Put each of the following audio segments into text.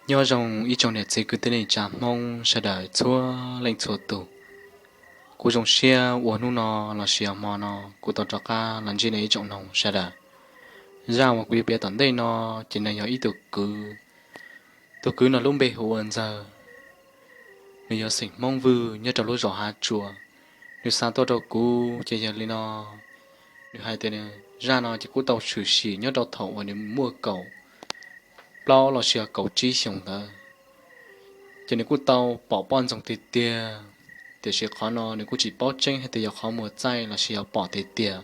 Nyob zoo ib tsoom niam txiv kwv tij neej tsa Hmoob sawv daws txhua leej txhua tus. Kuv zoo siab uas hnub no lossis hmo no kuv tau rov qab los ntsib nej ib tsoom noog sawv daws. Zaj uas kuv yuav piav tom ntej no ces nws yog ib tug kwv. Tus kwv no lub npe hu ua Ntxawg. Nws yog xeem Hmoob Vwj nyob rau lub zos Hav Tsuas. Nws xa tuaj rau kuv ces yog li no, nws hais tias zaj no ces kuj tau tshwm sim nyob rau thaum uas nws muaj kaum plaub lossis kaum tsib xyoos ntawd. Ces nws kuj tau pom poj ntxoog tiag tiag, tiam sis qhov no nws kuj tsis paub tseeb hais tias yog qhov muag txaij lossis yog pom tiag tiag.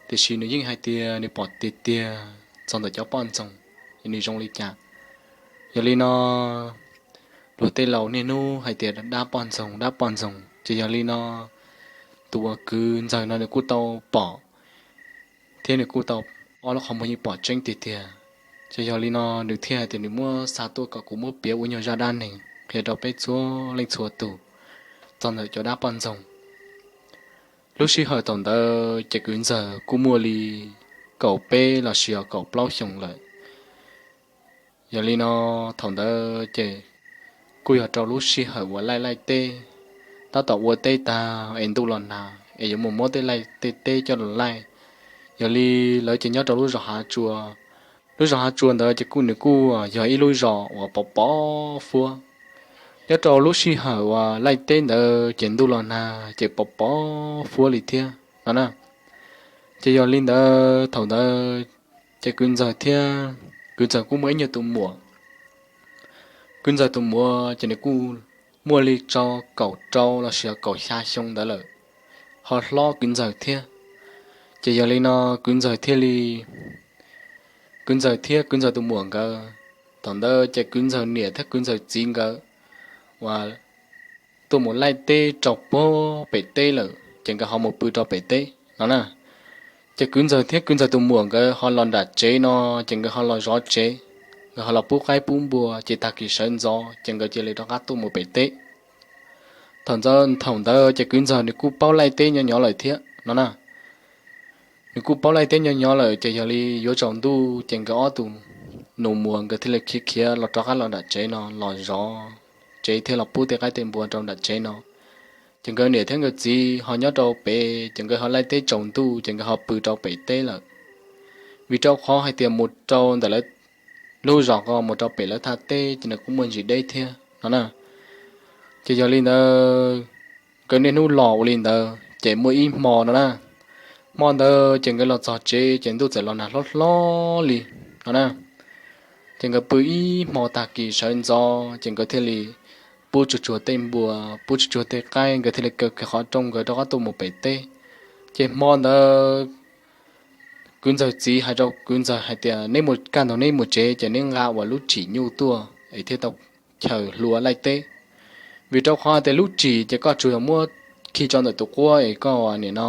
Tiam sis nws yeej hais tias nws pom tiag tiag txog ntawm cov poj ntxoog, nws zoo li cas. Yog li no, luag tej laus niaj hnub hais tias dab poj ntxoog, dab poj ntxoog, ces yog li no tus uas kwv Ntxawg no nws kuj tau pom, thiab nws kuj tau ob lub qhov muag yeej pom tseeb tiag tiag. Ces yog li no nws thiaj hais tias nws muab xa tuaj kom kuv muab piav ua nyuag zaj dab neeg qhia rau peb txhua leej txhua tus txog ntawm cov dab poj ntxoog. Lub sij hawm thaum ntawd ces kwv Ntxawg kuj muaj li kaum peb lossis yog kaum plaub xyoos lawm. Yog li no, thaum ntawd ces kuj yog rau lub sij hawm uas laij laij teb, tab tom ua teb tag es ntuj los nag es yuav mus muab tej laij tej teb coj los laij. Yog li lawv ces nyob rau lub zos Hav Tsuas. Lub zos Hav Tsuas ntawd ces kuj nws kuj yog ib lub zos uas pov pov fuab. Nyob rau lub sij hawm uas laij teb ntawd ces ntuj los nag ces pov pov fuab li thiab no na. Ces yog li ntawd thaum ntawd ces kwv Ntxawg thiab kwv Ntxawg kuj muaj ib nyuag tus muam. Kwv Ntxawg tus muam ces nws kuj muaj li rau kaum rau lossis kaum xya xyoo ntawd lawm, ho hlob kwv Ntxawg thiab. Ces yog li no kwv Ntxawg thiaj li, kwv Ntxawg thiab kwv Ntxawg tus muam nkawd, thaum ntawd ces kwv Ntxawg niam thiab kwv Ntxawg txiv nkawd uas tuaj mus laij teb rau puag pem teb lawm ces nkawd ho mus pw rau pem teb no na. Ces kwv Ntxawg thiab kwv Ntxawg tus muam nkawd ho los nram tsev no, ces nkawd ho los zov tsev, nkawd ho los pub qaib pub npua, ces tag kis sawv ntxov ces nkawd cia li rov qab tuaj mus pem teb. Thaum ntawd, thaum ntawd ces kwv Ntxawg nws kuj paub laij teb nyob nyob lawm thiab no na. Nws kuj paub laij teb nyob nyob lawm ces yog li yuav tsaus ntuj ces nkawd ob tus nus muag nkawd thiaj li khiav khiav los rov qab los nram tsev no los zov tsev thiab los pub tej qaib tej npua rau nram tsev no. Ces nkawd niam thiab nkawd txiv ho nyob rau pem ces nkawd ho laij teb tsaus ntuj ces nkawd ho pw rau pem teb lawm. Vim rau qhov hais tias mus rau ntawm lawv lub zos ko mus rau pem lawv thaj teb ces nws kuj muaj ntsis deb thiab no na. Ces yog li ntawd nkawd niaj hnub los ua li ntawd ces muaj ib hmo no na, hmo ntawd ces nkawd los txog tsev ces ntuj txawm los nag hlob hlob li no na. Ces nkawd pw ib hmo tag kis sawv ntxov ces nkawd thiaj li pub tsuag tsuag tej npua, pub tsuag tsuag tej qaib, nkawd thiaj li kaw kiag qhov rooj nkawd rov qab tuaj mus pem teb. Ces hmo ntawd kwv Ntxawg txiv hais rau kwv Ntxawg hais tias neb mus kaj ntug neb mus tsev ces neb nqa uas lub tsim nyuj tuaj es thiaj tau chaws hlua laij teb. Vim rau qhov hais tias lub tsim ces koj tsuas yog muab khi tso ntawm tus quab es koj nim no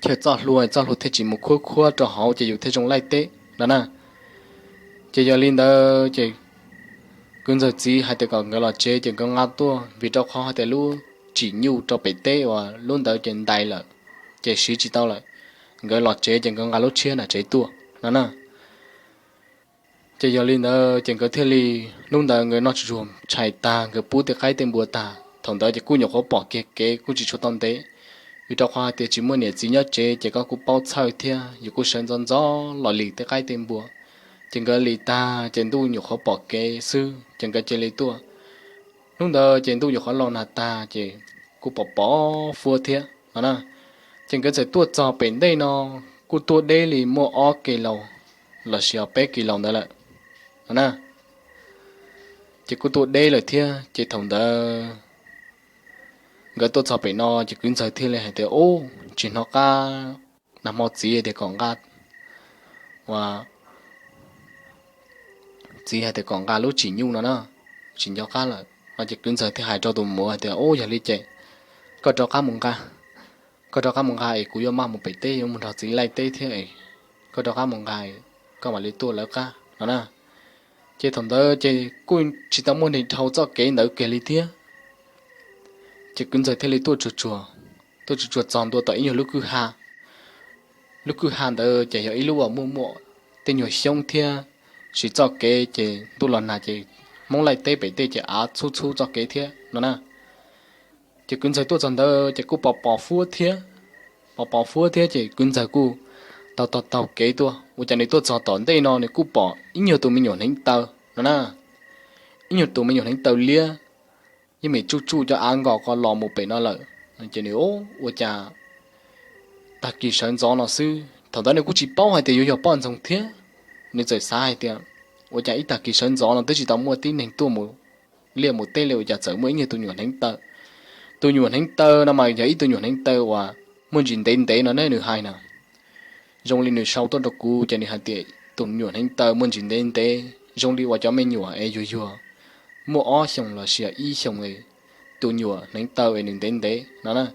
chaws txoj hlua, txoj hlua thiaj tsis mus khuab khuab rau hauv ces yus thiaj zoo laij teb no na. Ces yog li ntawd ces kwv Ntxawg txiv hais tias kom nkawd los tsev ces nkawd nqa tuaj, vim rau qhov hais tias lub tsim nyuj rau pem teb uas lub ntawd ces ntais lawm, ces siv tsis tau lawm. Nkawd los tsev ces nkawd nqa lub tshiab nram tsev tuaj no na. Ces yog li ntawd ces nkawd thiaj li, hnub ntawd nkawd noj tsuag tsuag tshais tag, nkawd pub tej qaib tej npua tag, thaum ntawd ces kuj nyuam qhuav pom kiag kev kuj tsis tshua tau ntev. Vim rau qhov hais tias tsis muaj niam txiv nyob tsev ces koj kuj paub txhawj thiab, yus kuj sawv ntxov ntxov los lim tej qaib tej npua. Ces nkawd lim tag ces ntuj nyuam qhuav pom kev xwb ces nkawd cia li tuaj. Hnub ntawd ces ntuj nyuam qhuav los nag tag ces kuj pom pom fuab thiab no na. Ces nkawd txawm tuaj txog pem ntej no, kuj tuaj deb li muaj ob kis laus lossis peb kis laus ntawd lawm no na. Ces kuj tuaj deb lawm thiab ces thaum ntawd nkawd tuaj txog pem no ces kwv Ntxawg thiaj li hais tias, Ub, tsis hnov qab, nag hmo txiv tias kom nqa, ua, txiv hais tias kom nqa lub tsim nyuj no na, tsis nco qab lawm no. Ces kwv Ntxawg thiaj hais rau tus muam hais tias, Ub, yog li ces koj rov qab mus nqa, koj rov qab mus nqa es kuv yuav maj mus pem teb, yuav mus nrog txiv laij teb thiab es koj rov qab mus nqa, koj mam li tuaj lawv qab no na. Ces thaum ntawd ces kuj tsis tau muaj neeg dhau txoj kev ntawd kiag li thiab. Ces kwv Ntxawg thiaj li tuaj tsuag tsuag, tuaj tsuag tsuag txog ntua tom ib nyuag lub kwj ha. Lub kwj ha ntawd ces yog ib lub uas muaj muaj tej nyuag xyoob thiab, siv txoj kev ces ntuj los nag ces Hmoob laij teb pem tej ces av txhub txhub txoj kev thiab no na. Ces kwv ntxawg tuaj txog ntawd ces kuj pos pos fuab thiab, pos pos fuab thiab ces kwv ntxawg kuj taug taug taug kev tuaj. Ua cas nws tuaj txog tom ntej no nws kuj pom ib nyuag tus me nyuam hneev taw no na, ib nyuag tus me nyuam hneev taw liab, yeej meem tsuj tsuj cov av nkos ko los mus pem no lawm. Ces nws, ua cas tag kis sawv ntxov no xwb, thaum ntawd nws kuj tsis paub hais tias yuav yog poj ntxoog thiab. Nws txawm xav hais tias, ua cas ib tag kis sawv ntxov no twb tsis tau muaj tib neeg tuaj mus liaj mus teb li, ua cas txawm muaj ib nyuag tus nyuam hneev taw. Tus nyuam hneev taw no mas yog ib tug nyuam hneev taw uas muaj ntsis ntev ntev no ne, nws hais na. Zoo li nws sau tuaj rau kuv ces nws hais tias tus nyuam hneev taw muaj ntsis ntev ntev zoo li uas cov me nyuam es yuag yuag muaj ob xyoos los sis ib xyoos li, tus nyuam hneev taw es nws ntev ntev no na.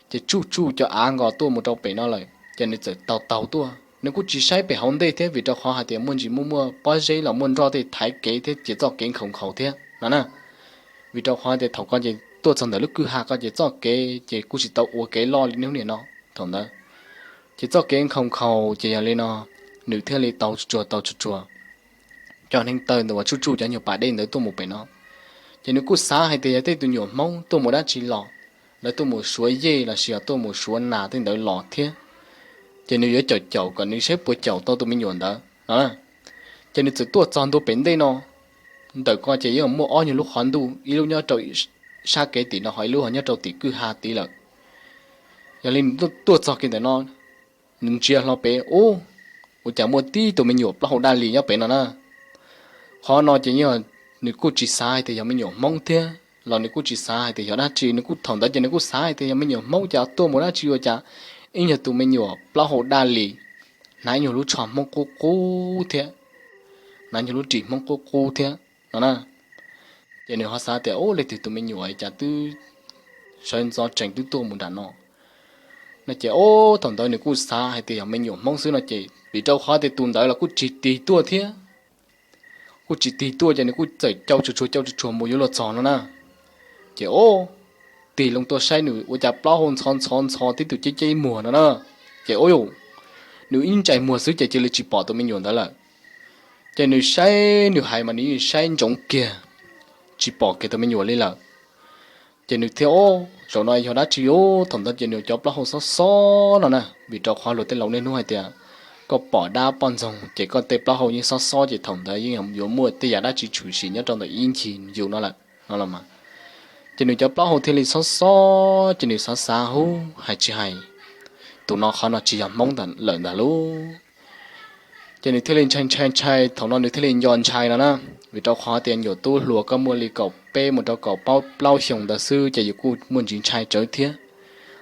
Ces tsuj tsuj cov av nkos tuaj mus rau pem no lawm ces nws txawm taug taug tuaj, nws kuj tsis saib pem hauv ntej thiab vim rau qhov hais tias muaj ntsis muaj muaj pob zeb los muaj nroj tej thaiv kev thiab ces txoj kev nkhaus nkhaus thiab no na. Vim rau qhov tias thaum ko ces tuaj txog ntawm lub kwj ha ko ces txoj kev ces kuj tsis tau ua kev loj li hnub niaj no thaum ntawd. Ces txoj kev nkhaus nkhaus ces yog li no, nws thiaj li taug tsuag tsuag taug tsuag tsuag cov hneev taw ntawd uas tsuj tsuj cov nyuag pas dej ntawd tuaj mus pem no. Ces nws kuj xav hais tias yog tej tus nyuam Hmoob tuaj mus dab tsi los, lawv tuaj mus suav yej los sis yog tuaj mus suav nas tej ntawd los thiab. Ces nws yuav caum caum kom nws saib puas caum tau tus me nyuam ntawd no. Ces nws txawm tuaj txog ntua pem ntej no, ntawm ko ces yeej muaj ob nyuag lub qhov ntuj, ib lub nyob rau sab kev tim no ho ib lub ho nyob rau tim kwj ha tid lawm. Yog li nws tuaj txog kiag ntawm no, nws ntsia hlo pem ub, ua cas muaj tib tug me nyuam plaub hau daj li nyob pem no na. Qhov no ces yog nws kuj tsis xav hais tias yog me nyuam Hmoob thiab los nws kuj tsis xav hais tias yog dab tsi, nws kuj thaum ntawd ces nws kuj xav hais tias yog me nyuam Hmoob ces tuaj mus dab tsi ua cas ib nyuag tus me nyuam plaub hau daj li, hnav nyuag lub tsho Hmoob qub qub thiab, hnav nyuag lub ris Hmoob qub qub thiab no na. Ces nws ho xav tias ub, leej twg tus me nyuam cas twb sawv ntxov tsees twb tuaj mus nram no no ces ub, thaum ntawd nws kuj xav hais tias yog me nyuam Hmoob xwb no ces vim rau qhov tias tus ntawd los kuj tsis tig tuaj thiab, kuj tsis tig tuaj ces nws kuj txawm cau tsuag tsuag cau tsuag tsuag mus yuav luag txog no na. Ces ub, tig loo tuaj saib nws ua cas plaub hau ntxhov ntxhov ntxhov tib tug ceb ceb muag no na. Ces ub, nws ib ntsais muag xwb ces cia li tsis pom tus me nyuam ntawd lawm. Ces nws saib nws hais mas nws yeej saib ntsoov kiag, tsis pom kiag tus me nyuam li lawm. Ces nws thiaj ub, zaum no yog dab tsi ub, thaum ntawd ces nws cov plaub hau xob xob no na, vim rau qhov luag tej laus niaj hnub hais tias koj pom dab poj ntxoog ces koj tej plaub hau yeej xob xob ces thaum ntawd yeej yuav muaj tej yam dab tsi tshwm sim nyob rau ntawm ib ncig yus no lawm no los mas. Ces nws cov plaub hau thiaj li xob xob ces nws xav xav hub hais tsis hais, tus no qhov no tsis yog Hmoob lawm ntag lauj. Ces nws thiaj li ntshai ntshai ntshai, thaum no nws thiaj li nco ntshai no na, vim rau qhov tias nyuam tub hluas koj muaj li kaum peb mus rau kaum plaub xyoos ntawd xwb ces yus kuj muaj ntsis ntshai tsawv thiab.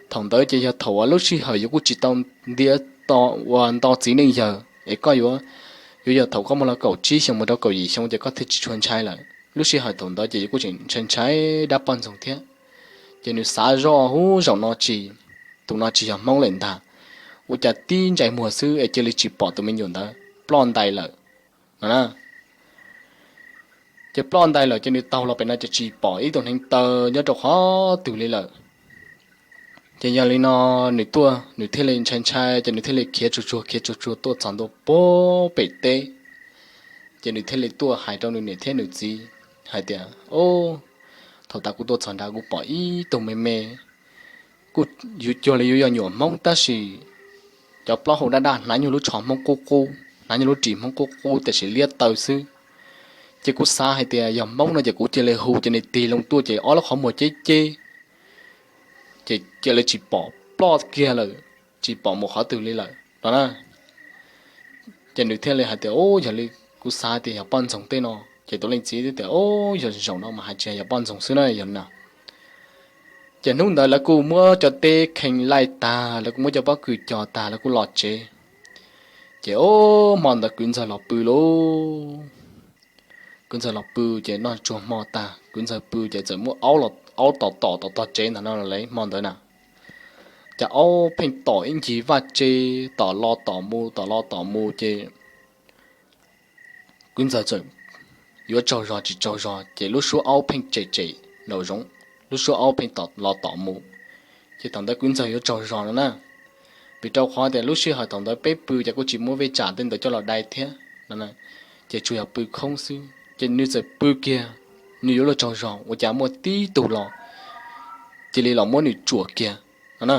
Thaum ntawd ces yog thaum uas lub sij hawm yus kuj tsis tau ntiav ua nto txiv neej yawg es koj yuav, yuav yog thaum koj muaj li kaum tsib xyoos mus rau kaum yim xyoo ces koj thiaj tsis tshua ntshai lawm. Lub sij hawm thaum ntawd ces yus kuj tseem ntshai ntshai dab poj ntxoog thiab. Ces nws xav zoj hub, zaum no tsis, tus no tsis yog Hmoob lawm ntag, ua cas tib ntsais muag xwb es cia li tsis pom tus me nyuam ntawd, ploj ntais lawm no na. Ces ploj ntais lawm ces nws taug los pem no ces tsis pom ib tug hneev taw nyob rau qhov twg li lawm. Ces yog li no nws tuaj nws thiaj li ntshai ntshai ces nws thiaj li khiav tsuag tsuag khiav tsuag tsuag tuaj txog ntua puag pem teb. Ces nws thiaj li tuaj hais rau nws niam thiab nws txiv hais tias, Ob, thaum tas kuv tuaj txog nrad kuv pom ib tug me me, kuj yuav cuag li yuav yog nyuam Hmoob tab sis cov plaub hau daj daj, hnav nyuag lub tsho Hmoob qub qub, hnav nyuag lub ris Hmoob qub qub tiam sis liab taw xwb. Ces kuv xav hais tias yog Hmoob no ces kuv cia li hu ces nws tig loo tuaj ces ob lub qhov muag ceb ceb, ces cia li tsis pom, ploj kiag lawm, tsis pom mus qhov twg li lawm no na. Ces nws thiaj li hais tias, Ub, yog li kuv xav tias yog poj ntxoog tej no. Ces tus leej txiv thiaj tias, Ub, yog zaum no mas hais tsis yog poj ntxoog xwb na yog no. Ces hnub ntawd lawv kuj muab cov teb khee laij tag, lawv kuj muab cov pob kws cog tag, lawv kuj los tsev. Ces ub, hmo ntawd kwv ntxawg los pw lauj. Kwv ntxawg los pw ces noj tsuag hmo tag, kwv ntxawg pw ces txawm muaj aub tom tom tom tog tsev ntag no lawm hmo ntawd na. Ces aub pheej tom ib ncig vaj tse, tom los tom mus tom los tom mus ces kwv ntxawg txawm yuav tsaug zog tsis tsaug zog ces lub suab aub pheej tsem tsem nraum zoov, lub suab aub pheej tom los tom mus. Ces thaum ntawd kwv ntxawg yuav tsaug zog no na, vim rau qhov tias lub sij hawm thaum ntawd peb pw ces kuj tsis muaj vej tsam tej ntawd coj los dai thiab no, ces tsuas yog pw khoob xwb ces nws txawm pw kiag. nws yuav luag tsaug zog, ua cas muaj tib tug los cia li los muab nws tsuam kiag no na.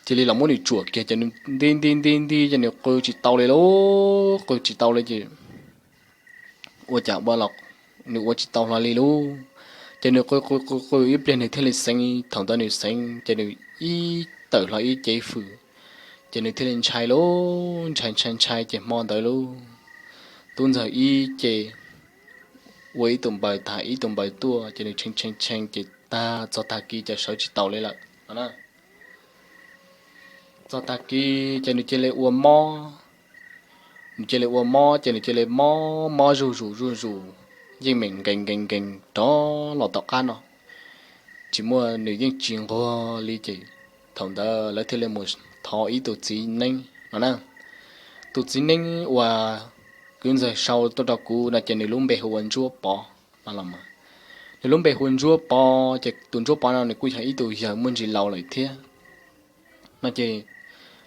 Cia li los muab nws tsuam kiag ces nws nti nti nti nti ces nws qw tsis tau li lauj, qw tsis tau li ces ua cas ua los nws ua tsis tau hlo li lauj. Ces nws qw qw qw qw ib pliag nws thiaj li xeev, thaum ntawd nws xeev ces nws ib tawm hlo ib cev fws, ces nws thiaj li ntshai lauj, ntshai ntshai ntshai ces hmo ntawd lauj, tub ntxawg ib ce ua ib tug npaws tag ib tug npaws tuaj ces nws tshee tshee tshee ces tag txog tag kis ces sawv tsis taus li lawm no na. Txog tag kis ces nws cia li ua mob, nws cia li ua mob ces nws cia li mob mob zuj zus zuj zus, yeej meem nkees nkees nkees rov los tom qab no, tsis muaj, nws yeej tsis nquag li ces thaum ntawd lawv thiaj li mus thov ib tug txiv neeb no na. Tus txiv neeb uas kwv ntxawg sau tuaj rau kuv no ces nws lub npe hu ua Ntsuab Pov no los mas. Nws lub npe hu Ntsuab Pov ces tus Ntsuab Pov no nws kuj yog ib tug yawg muaj ntsis laus lawm thiab no ces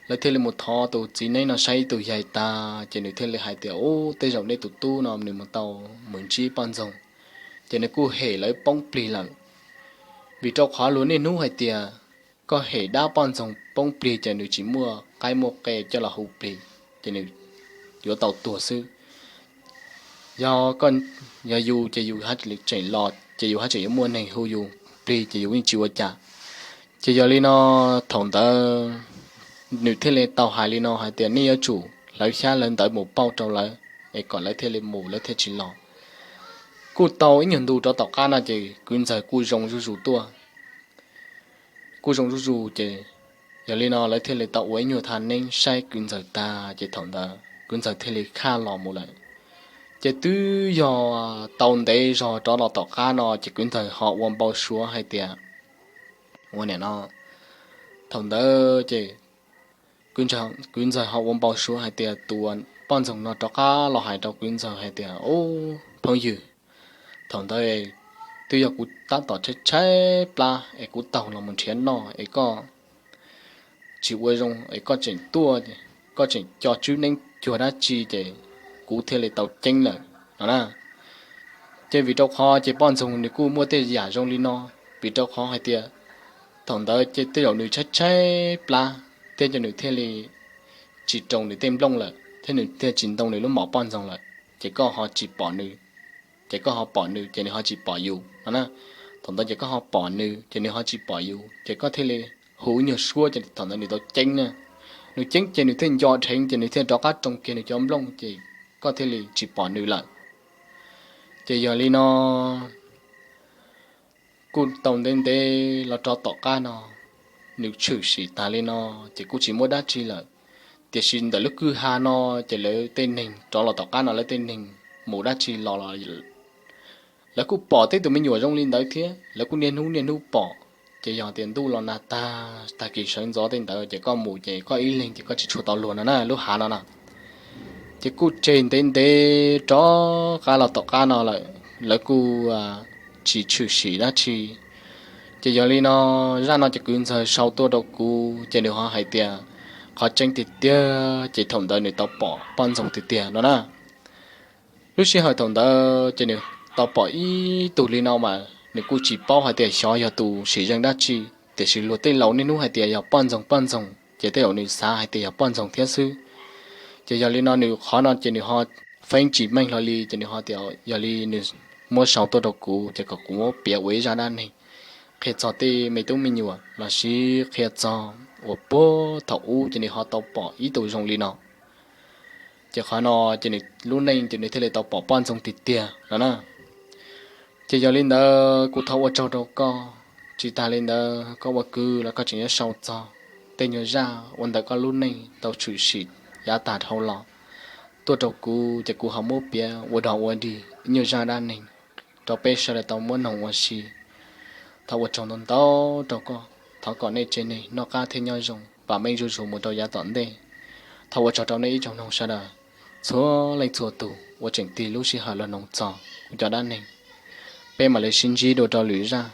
lawv thiaj li mus thov tus txiv neeb no saib ib tug yawg tag ces nws thiaj li hais tias, Ub, tej zaum nej tus tub no nws mus tau mus ntsib poj ntxoog ces nws kuj hem lawv poob plig lawm. Vim rau qhov luag niaj hnub hais tias koj hem dab poj ntxoog poob plig ces nws tsis muaj qaib muaj qe coj los hu plig, ces nws yuav tau tuag xwb. Yog, yog yus ces yus tseem los ces yus haj tseem yuav muaj neeg hu yus plig ces yus yeej tsis ua cas. Ces yog li no, thaum ntawd nws thiaj li tau hais li no hais tias nej yuav tsum hlawv xyab hlawv ntawv mus pauj rau lawv es kom lawv thiaj li mus lawv thiaj tsis los. Kuj tau ib nyuag ntu rov tom qab no ces kwv ntxawg kuj zoo zuj zus tuaj. Kuj zoo zuj zus ces yog li no lawv thiaj li tau ua ib nyuag thaj neeb saib kwv ntxawg tag ces thaum ntawd kwv ntxawg thiaj li khaj los mus lawm. Ces twb yog tau ntev zog rov los tom qab no ces kwv ntxawg ho ua npau suav hais tias, ua niam no, thaum ntawd ces kwv ntxawg ho ua npau suav hais tias tus poj ntxoog no rov qab los hais rau kwv ntxawg hais tias, Ub, phooj ywg, thaum ntawd twb yog kuv tab tom tshaib tshaib plab es kuv taug los mus nrhiav noj es koj tsis ua zoo es koj tseem tuaj, koj tseem co tswb neeb cuag dab tsi ces kuv thiaj li tau ceeb lawm no na. Ces vim rau qhov ces poj ntxoog nws kuj muaj tej yam zoo li no, vim rau qhov hais tias thaum ntawd ces tej zaum nws tshaib tshaib plab thiab ces nws thiaj li tsis roos nws tej nplooj lawm thiab nws thiaj tsis ntoo nws lub mom poj ntxoog lawm, ces koj ho tsis pom nws, ces koj ho pom nws ces nws ho tsis pom yus no na. Thaum ntawd ces koj ho pom nws ces nws ho tsis pom yus ces koj thiaj li hu nyuag suab ces thaum ntawd nws tau ceeb na. Nws ceeb ces nws thiaj nco dheev ces nws thiaj rov qab roos kiag nws cov nplooj ces koj thiaj li tsis pom nws lawm. Ces yog li no kuj tau ntev ntev los rov tom qab no, nws tshwm sim tas li no ces kuj tsis muaj dab tsi lawm. Tiam sis ntawm lub kwj ha no ces lawv tej neeg rov los tom qab no lawv tej neeg mus dab tsi los los lawv kuj pom tej tus me nyuam zoo li ntawd thiab lawv kuj niaj hnub niaj hnub pom. Ces yog tias ntuj los nag tag, tag kis sawv ntxov tej ntawd ces koj mus ces koj ib leeg ces koj tsis tshua tau luag no na lub hav no na. Ces kuj tseg ntev ntev rov qab los tom qab no lawm, lawv kuj tsis tshwm sim dab tsi. Ces yog li no, zaj no ces kwv ntxawg sau tuaj rau kuv ces nws ho hais tias qhov tseeb tiag tiag ces thaum ntawd nws tau pom poj ntxoog tiag tiag no na. Lub sij hawm thaum ntawd ces nws tau pom ib tug li no mas nws kuj tsis paub hais tias xyov yog tus sim zeej dab tsi, tiam sis luag tej laus niaj hnub hais tias yog poj ntxoog poj ntxoog ces tej zaum nws xav hais tias yog poj ntxoog thiab xwb. Ces yog li no nws qhov no ces nws ho feeb tsis meej hlo li ces nws ho tias yog li nws muab sau tuaj rau kuv ces kom kuv muab piav ua ib zaj dab neeg qhia txog tej me tub me nyuam los sis qhia txog uas puag thaum ub ces nws ho tau pom ib tug zoo li no. Ces qhov no ces nws lub neej ces nws thiaj li tau pom poj ntxoog tiag tiag no na. Ces yog li ntawd kuv thov ua tsaug rau koj. Tsis tas li ntawd koj ua kwv los koj tseem yuav sau txog tej nyuag zaj ua ntawm koj lub neej tau tshwm sim yav tag dhau los tuaj rau kuv ces kuv ho muab piav ua dog ua dig ib nyuag zaj dab neeg rau peb sawv daws tau muab noog ua si. Thov ua tsaug ntau ntau rau koj. Thov kom nej tsev neeg noj qab thiab nyob zoo, vam meej zuj zus mus rau yav tom ntej. Thov ua tsaug rau nej ib tsoom noog sawv daws txhua leej txhua tus uas tseem tig lub sij hawm los noog txog kuv cov dab neeg. Peb mam li sib ntsib dua rau lwm zaj.